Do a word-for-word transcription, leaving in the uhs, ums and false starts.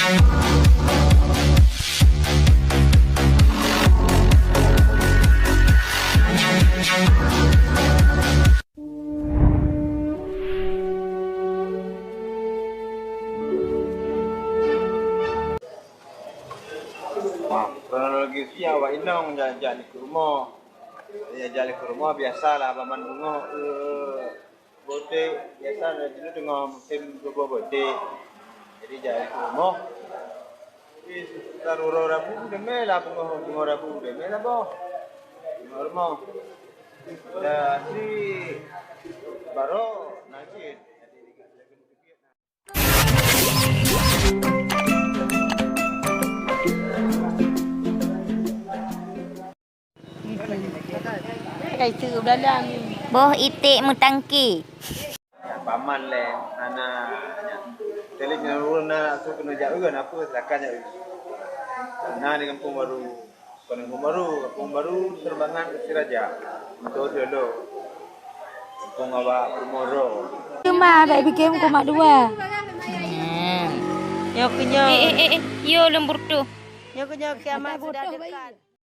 Wah, kronologi si awak inong jak, jak likot rumoh. Ya, jak likot rumoh biasalah, baman beungoh, eh, boték, biasa laju teungoh musim geuboh boték. Jadi, jak likot rumoh. Jadi, sekitar uroe Rabu, teumé lah beungoh, beungoh Rabu, teumé lah boh. Beungoh rumoh. Dah asli baroe na cit. Kai teu Belanda ni. Boh iték meutangki. Paman lé, hana, hana. Telik ngon ureueng na su keuneuk jak ureueng, apa silakan jak ureueng. Na di Kampung Baru. Bukan Kampung Baru, Kampung Baru Seureubangan Siraja. Beutôi dulu. Kampung awak Pumoro. Cuma bèk bikin koma dua. Hmm. Nyoe keunyoe. Eh, eh, eh, eh. Yo lembur tu. Nyoe keunyoe kiamat sudah dekat.